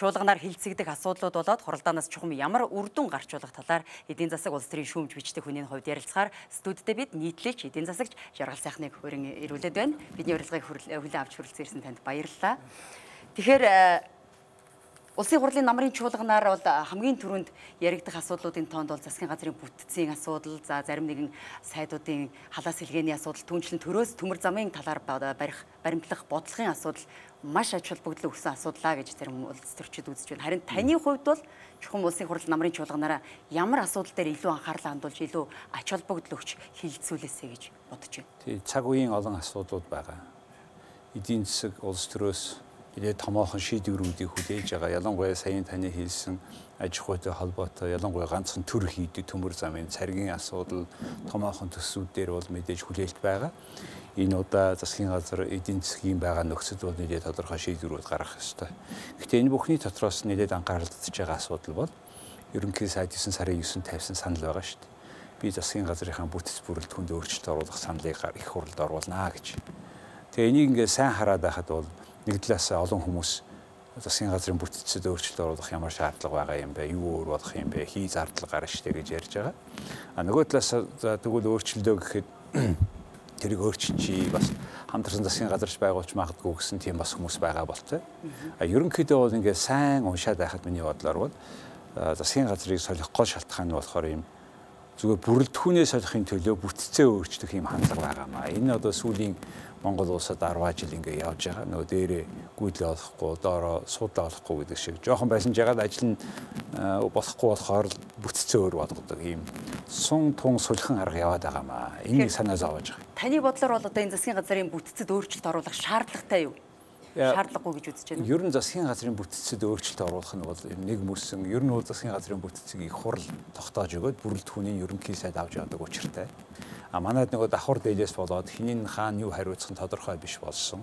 Чуулганаар хилцэгдэх асуудлууд болоод хуралдаанаас чухам ямар үр дүн гарч болох талаар эдийн засаг улс төрийн шүүмж бичдэг хүний хувьд ярилцахаар студидтэй бид нийтлэгч эдийн засагч Жаргал Сайхныг хөрөн ирүүлээд байна. Бидний урилгыг хүлээн авч хүрэлцэн ирсэн танд баярлалаа. Тэгэхээр Улсын хурлын намрын чуулганаар бол хамгийн түрүүнд яригдах асуудлуудын тоонд бол засгийн газрын бүтцийн асуудал, за зарим нэгэн сайдуудын халаас сэлгээний асуудал, түүнчлэн төрөөс төмөр замын талаар барих, баримтлах бодлогын асуудал маш ач холбогдол өгсөн асуудлаа гэж зарим улс төрчид үзэж байна. Харин таны хувьд бол чухам улсын хурал намрын чуулганаараа ямар асуудал дээр илүү анхаарлаа хандуулж, илүү ач холбогдол өгч хилцүүлээсэй гэж бодож байна. Тий, цаг үеийн олон асуудлууд байгаа. Эдийн засаг улс төрөөс нэлээд томоохон шийдвэрүүдийг хүлээж байгаа. Ялангуяа саяын таны хэлсэн аж ахуйтай холбоотой ялангуяа ганцхан төр хийдэг төмөр замын царгийн асуудал томоохон төслүүд дээр бол мэдээж хүлээлт байгаа. Энэ удаа засгийн газар эдийн засгийн байгаа нөхцөлд бол нэлээд тодорхой шийдвэрүүд гаргах ёстой. Гэхдээ энэ бүхний дотроос нэлээд анхаарал татж байгаа асуудал бол ерөнхий сайд 9 сарын 9-нд тавьсан санал байгаа шүү дээ. Би засгийн газрынхаа бүтэц бүрэлдэхүүнд өөрчлөлт оруулах саналыг их хурлд оруулнаа гэж. Тэгээ энийг ингээд сайн хараад байхад бол нэг талаас олон хүмүүс засгийн газрын бүтцэд өөрчлөлт оруулах ямар шаардлага байгаа юм бэ? Юу өөр болох юм бэ? Хий зардал гарна штэ гэж ярьж байгаа. А нөгөө талаас за тэгвэл өөрчлөлөө гэхэд тэрийг өөрчилчий бас хамтарсан засгийн газарч байгуулж магадгүй гэсэн тийм бас хүмүүс байгаа болтой. А ерөнхийдөө бол ингээд сайн уншаад байхад миний бодлоор бол засгийн газрыг солих гол шалтгаан нь болохоор юм зүгээр бүрэлдэхүүнээ солихын төлөө бүтцээ өөрчлөх юм хандлага байгаа маа. Энэ одоо сүүлийн Монгол улсад 10 жил ингээ явж байгаа. Нөгөө дээрээ гүйдлээ олохгүй, доороо суудлаа олохгүй гэдэг шиг. Жохон байсан жагаад ажил нь болохгүй болохоор бүтцээ өөр болгодог ийм сун тун сулхан арга яваад байгаа маа. Энийг санаа зовоож байгаа. Таны бодлоор бол одоо энэ засгийн газрын бүтцэд өөрчлөлт оруулах шаардлагатай юу? Шаардлагагүй гэж үзэж байна. Ер нь засгийн газрын бүтцэд өөрчлөлт оруулах нь бол нэг мөрсөн. Ер нь бол засгийн газрын бүтцийг их хурал тогтоож өгөөд бүрэлдэхүүний ерөнхий сайд авч явдаг учиртай. А манайд нөгөө давхар дээлээс болоод хинийн хаан юу хариуцах нь тодорхой биш болсон.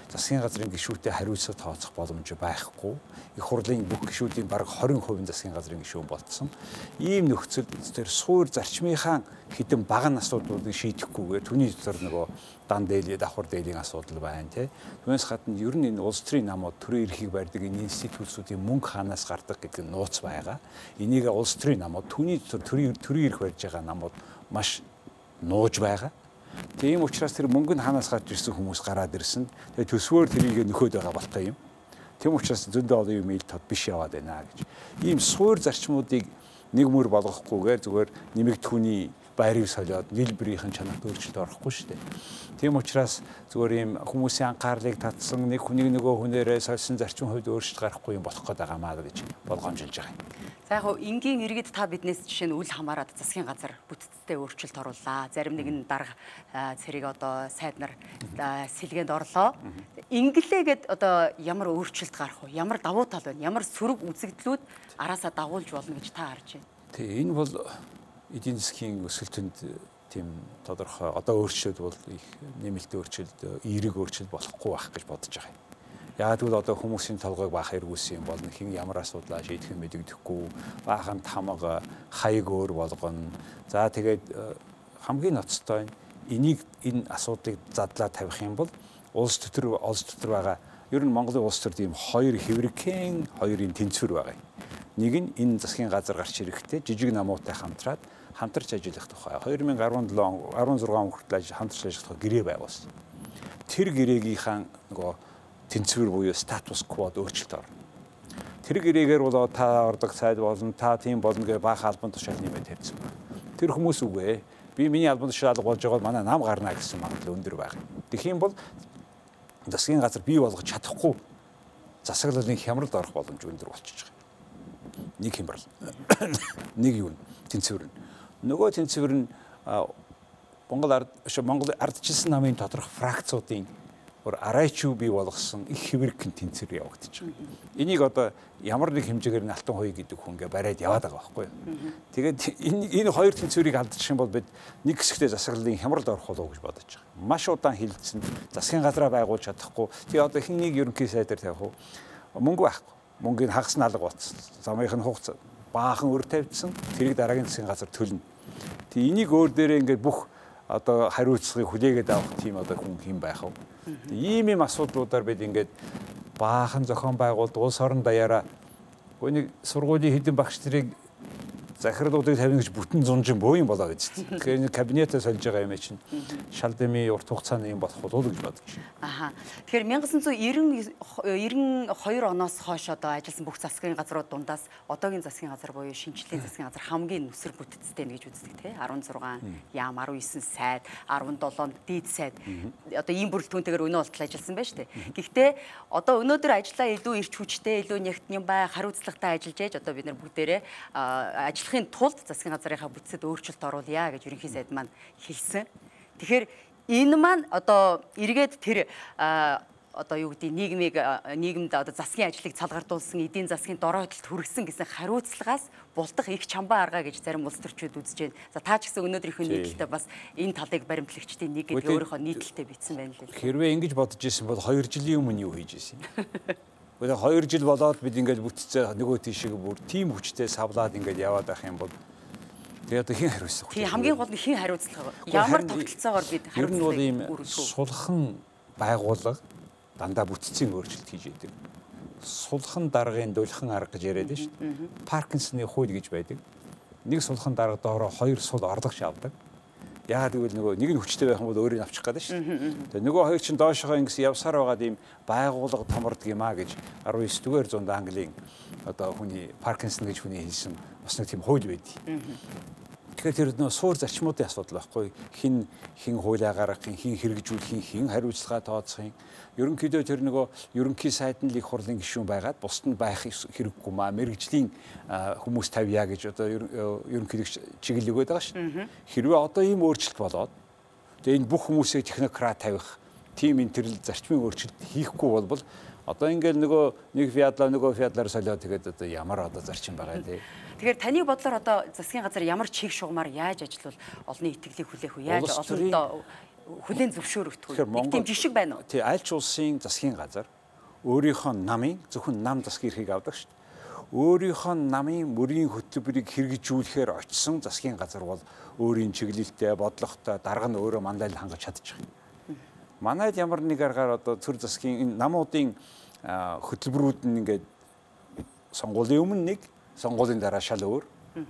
Засгийн газрын гишүүтэй хариуцлага тооцох боломж байхгүй. Их хурлын бүх гишүүдийн бараг 20% нь засгийн газрын гишүүн болцсон. Ийм нөхцөлд тэр суур зарчмынхаа хэдэн бага асуудлуудыг шийдэхгүйгээр түүний дотор нөгөө дан дээлийн давхар дээлийн асуудал байна тий. Түүнээс гадна ер нь энэ улс төрийн намууд төрийн эрхийг барьдаг энэ институтсуудын мөнгө хаанаас гардаг гэдэг нь нууц байгаа. Энийг улс төрийн намууд түүний дотор төрийн эрх барьж байгаа намууд маш нууж байгаа. Тийм учраас тэр мөнгө нь хаанаас гарч ирсэн хүмүүс гараад ирсэн. Тэгээ төсвөөр тэрийг нөхөд байгаа болтой юм. Тийм учраас зөндөө олон юм ил тод биш яваад байна гэж. Ийм суур зарчмуудыг нэг мөр болгохгүйгээр зүгээр нэмэгдэхүүний байрыг солиод нийлбэрийнхэн чанарт өөрчлөлт орохгүй шүү дээ. Тийм учраас зүгээр ийм хүмүүсийн анхаарлыг татсан нэг хүнийг нөгөө хүнээрээ сольсон зарчим хувьд өөрчлөлт гарахгүй юм болох гээд байгаа маа гэж болгоомжилж байгаа юм. За яг энгийн иргэд та биднээс жишээ нь үл хамааран засгийн газар бүтцтэй өөрчлөлт орууллаа. Зарим нэгэн дарга цэрэг одоо сайд нар сэлгээнд орлоо. Инглээгээд одоо ямар өөрчлөлт гарах вэ? Ямар давуу тал байна? Ямар сөрөг үзэгдлүүд араасаа дагуулж болно гэж та харж байна? Тий, энэ бол эдийн засгийн өсөлтөнд тийм тодорхой одоо өөрчлөлт бол их нэмэлт өөрчлөлт, эерэг өөрчлөлт болохгүй байх гэж бодож байгаа юм. Яг гэвэл одоо хүмүүсийн толгойг баах эргүүлсэн юм болно. Хэн ямар асуудлаа шийдэх нь мэдэгдэхгүй, баахан тамга, хаяг өөр болгоно. За тэгээд хамгийн ноцтой нь энийг энэ асуудлыг задлаа тавих юм бол улс дотор байгаа ер нь Монголын улс төрд ийм хоёр хэврэгхэн хоёрын тэнцвэр байгаа юм. Нэг нь энэ засгийн газар гарч ирэхдээ жижиг намуутай хамтраад хамтарч ажиллах тухай 2017 16 он хүртэл хамтарч ажиллах тухай гэрээ байгуулсан. Тэр гэрээгийнхаа нөгөө тэнцвэр буюу статус квод өөрчлөлт орно. Тэр гэрээгээр бол та ордог сайд болно, та тийм болно гэж баахан албан тушаал нэмээд тавьсан байна. Тэр хүмүүс үгүй. Би миний албан тушаал болж байгаа бол манай нам гарна гэсэн магадлал өндөр байгаа. Тэгэх юм бол засгийн газар бий болгож чадахгүй засаглалын хямралд орох боломж өндөр болчихж байгаа. Нэг хямрал. Нэг юу тэнцвэр нь. Нөгөө тэнцвэр нь Монгол ардчилсан намын доторх фракцуудын бүр арайчуу бий болгосон их хэврэгхэн тэнцвэр явагдаж байгаа. Энийг одоо ямар нэг хэмжээгээр нь Алтан хоёё гэдэг хүн ингээ бариад яваад байгаа байхгүй юу. Тэгээд энэ хоёр тэнцвэрийг алдчих юм бол бид нэг хэсэгтээ засаглалын хямралд орох болов уу гэж бодож байгаа. Маш удаан хилдсэн засгийн газраа байгуулж чадахгүй. Тэгээ одоо хэн нэг ерөнхий сайдаар тавих уу? Мөнгө байхгүй. Мөнгөний хагас нь алга болсон. Замынх нь хугацаа баахан өр тавьдсан. Тэрийг дараагийн засгийн газар төлнө. Тэгээ энийг өөр дээрээ ингээд бүх одоо хариуцлагыг хүлээгээд авах тийм одоо хүн хэн байх вэ? Ийм юм асуудлуудаар бид ингээд Баахан зохион байгуулалт улс орон даяараа нэг сургуулийн хэдэн багш нарыг захирлуудыг тавина гэж бүтэн зунжин бөө юм болоо гэж. Тэгэхээр энэ кабинетээ сольж байгаа юм чинь шал дэмий урт хугацааны юм болох болов гэж бодож байна. Аха. Тэгэхээр 1992 оноос хойш одоо ажилласан бүх засгийн газрууд дундаас одоогийн засгийн газар буюу шинжлэлийн засгийн газар хамгийн нүсэр бүтцтэй гэж үздэг тий. 16 яам, 19 сайд, 17 дээд сайд. Одоо ийм бүрэлдэхүүнтэйгээр өнөө болтол ажилласан байна шүү дээ. Гэхдээ одоо өнөөдөр ажлаа илүү эрч хүчтэй, илүү нягтны бай, хариуцлагатай ажиллаж яаж одоо бид нар бүгдээрээ ажиллах тулд засгийн газрынхаа бүтцэд өөрчлөлт оруулъя гэж ерөнхий сайд маань хэлсэн. Тэгэхээр энэ маань одоо эргээд тэр одоо юу гэдэг нийгмийг нийгэмд одоо засгийн ажлыг цалгардуулсан, эдийн засгийн дорой хөдөлт хүргэсэн гэсэн хариуцлагаас булдах их чамбай арга гэж зарим улс төрчид үзэж байна. За та ч гэсэн өнөөдрийнхөө нийтлэлдээ бас энэ талыг баримтлагчдын нэг гэдэг өөрийнхөө нийтлэлтэд бичсэн байна лээ. Хэрвээ ингэж бодож исэн бол 2 жилийн өмнө юу хийж исэн юм? 2 жил болоод бид ингээд бүтцээ нөгөө тийшээ бүр тийм хүчтэй савлаад ингээд яваад байх юм бол тэгээ одоо хэн хариуцлах вэ? Тийм, хамгийн гол нь хэн хариуцлах вэ? Ямар тогтолцоогоор бид хариуцлага үүргэх вэ? Сулхан байгууллага дандаа бүтцийн өөрчлөлт хийж идэг. Сулхан даргын дулихан арга гэж яриад байна шүү дээ. Паркинсоны хууль гэж байдаг. Нэг сулхан дарга доороо 2 сул орлогч авдаг. Яагаад гэвэл нөгөө нэг нь хүчтэй байх юм бол өөрийг авчих гэдэг шүү дээ. Тэгээ нөгөө хоёр чинь доошогоо ингэсэн явсаар байгаа ийм байгууллага томордог юм а гэж 19-р зуунд Английн одоо хүний Паркинсон гэж хүний хэлсэн бас нэг тийм хууль байдаг. Тэгэхээр тэр нөгөө суур зарчмуудын асуудал байхгүй. Хин хин хуулиа гаргах, хин хэрэгжүүлэх, хин хариуцлага тооцох юм. Ерөнхийдөө тэр нөгөө ерөнхий сайд нь л их хурлын гишүүн байгаад бусд нь байх хэрэггүй маа мэрэгжлийн хүмүүс тавья гэж одоо ерөнхийлөгч чиглэл өгöd байгаа шүү дээ. Хэрвээ одоо ийм өөрчлөлт болоод тэгээ энэ бүх хүмүүсийг технократ тавих тийм энэ төрөл зарчмын өөрчлөлт хийхгүй болбол одоо ингээл нөгөө нэг фиадлаа нөгөө фиадлаар солиод тэгээд одоо ямар одоо зарчим байгаа тий. Тэгэхээр таны бодлоор одоо засгийн газар ямар чиг шугамар яаж ажиллавал олонний итгэлийг хүлээх вэ? Яаж олондоо хүлээн зөвшөөрөгдөх вэ? Нэг тийм жишг байна уу? Тий, аль ч улсын засгийн газар өөрийнхөө намын зөвхөн нам засгийн эрхийг авдаг шүү дээ. Өөрийнхөө намын мөрийн хөтөлбөрийг хэрэгжүүлэхээр очисон засгийн газар бол өөрийн чиглэлтэй, бодлоготой, дарга нь өөрөө манлайл хангаж чадчих. Манайд ямар нэг аргаар одоо төр засгийн энэ намуудын хөтөлбөрүүд нь ингээд сонгуулийн өмнө нэг, сонгуулийн дараа шал өөр.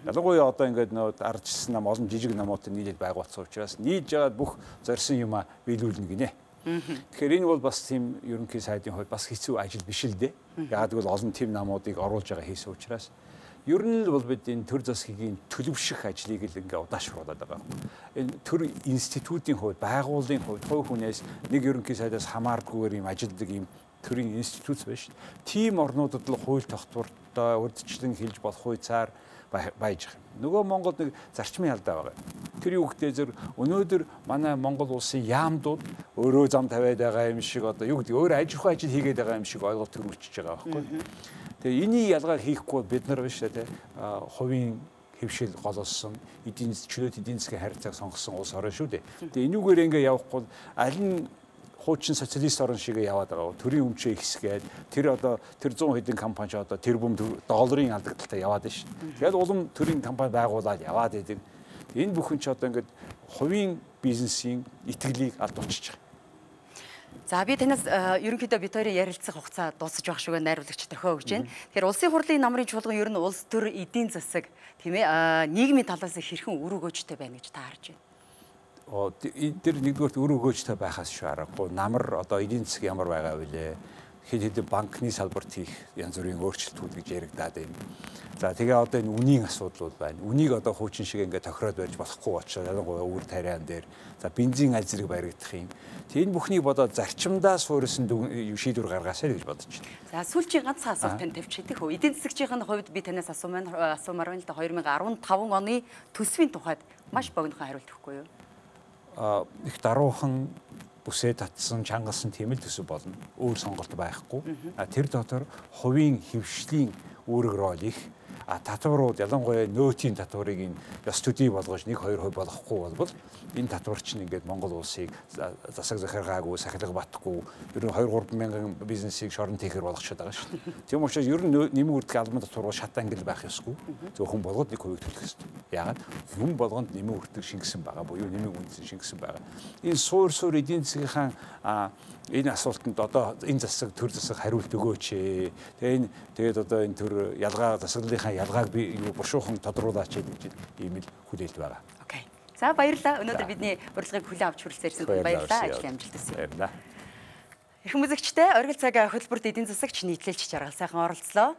Ялангуяа одоо ингээд нөө ардчилсан нам олон жижиг намуудын нийлээд байгуулсан учраас нийлж жагаад бүх зорьсон юмаа биелүүлнэ гинэ. Тэгэхээр энэ бол бас тийм ерөнхий сайдын хувьд бас хэцүү ажил биш л дээ. Яагаад гэвэл олон тийм намуудыг оруулж байгаа хийсэн учраас ер нь л бол бид энэ төр засгийн төлөвших ажлыг л ингээ удаашруулад байгаа. Энэ төр институтийн хувьд, байгууллагын хувьд хувь хүнээс нэг ерөнхий сайдаас хамаардгүйгээр юм ажилладаг юм төрийн институт биш. Тийм орнуудад л хууль тогтвортой, урьдчилан хэлж болох хуйцаар байж байгаа юм. Нөгөө Монголд нэг зарчмын алдаа байгаа. Тэр юу гэдэг зэрэг өнөөдөр манай Монгол улсын яамдууд өөрөө зам тавиад байгаа юм шиг одоо юу гэдэг өөр аж ахуй ажил хийгээд байгаа юм шиг ойлголт төрүүлчихэж байгаа байхгүй. Тэгээ энийг ялгаа хийхгүй бид нар биш тий хувийн хэвшил гололсон эдийн чөлөөт эдийн засгийн харилцааг сонгосон улс орон шүү дээ. Тэгээ энүүгээр ингээ явахгүй аль нь хуучин социалист орн шиг яваад байгаа. Төрийн өмчөө ихсгээд тэр одоо тэр 100 хэдэн компани ч одоо тэрбум долларын алдагдaltaй яваад байна шүү. Тэгээд улам төрийн компани байгуулад яваад идэг. Энэ бүхэн ч одоо ингээд хувийн бизнесийн итгэлийг алдуулчихж байгаа. За би танаас ерөнхийдөө бид хоёрын ярилцах хугацаа дуусаж байх шиг найруулагч тохио өгч байна. Тэгэхээр улсын хурлын намрын чуулган ер нь улс төр эдийн засаг тийм нийгмийн талаас хэрхэн үр өгөөжтэй байна гэж та харж байна? Тэр нэгдүгээрт үр өгөөжтэй байхаас шүү аргагүй. Намар одоо эдийн засаг ямар байгаа вэ? Хэд хэдэн банкны салбарт хийх янз бүрийн өөрчлөлтүүд гэж яригадаад байна. За тэгээ одоо энэ үнийн асуудлууд байна. Үнийг одоо хуучин шиг ингээд тохироод барьж болохгүй учраас ялангуяа үр тариан дээр за бензин аль зэрэг баригдах юм. Тэгээ энэ бүхнийг бодоод зарчимдаа суурьсан шийдвэр гаргаасай гэж бодож байна. За сүүлчийн ганцхан асуулт тань тавьчих идэх үү? Эдийн засгчийн хувьд би танаас асуумаар байна л да. 2015 оны төсвийн тухайд маш богинохон хариулт өгөхгүй юу? Их даруухан бүсээ татсан, чангалсан тийм л төсөв болно. Өөр сонголт байхгүй. Тэр дотор хувийн хэвшлийн үүрэг рол их. А татварууд ялангуяа нөөтийн татварыг энэ ёс төдий болгож 1 2% болгохгүй болбол энэ татвар чинь ингээд Монгол улсыг засаг захиргаагүй, сахилга батгүй ер нь 2 3 мянган бизнесийг шорон тэхэр болгочод байгаа шүү дээ. Тийм учраас ер нь нэмэг үрдэх албан татвар бол шат ангил байх ёсгүй. Зөвхөн болгоод 1% төлөх ёстой. Яагаад? Хүн болгонд нэмэг үрдэг шингэсэн байгаа буюу нэмэг үндсэн шингэсэн байгаа. Энэ суур суур эдийн засгийнхаа энэ асуултанд одоо энэ засаг төр засаг хариулт өгөөч. Тэгээ энэ тэгээд одоо энэ төр ялгаа засаглалынхаа ялгааг би юу буршуухан тодруулаач гэж ийм л хүлээлт байгаа. Окей. За баярлалаа. Өнөөдөр бидний урилгыг хүлээн авч хүрэлцээрсэн баярлалаа. Ажлын амжилт хүсье. Баярлалаа. Эрхэм үзэгчдээ оргил цаг хөтөлбөрт эдийн засагч нийтлэлч Жаргал сайхан оролцлоо.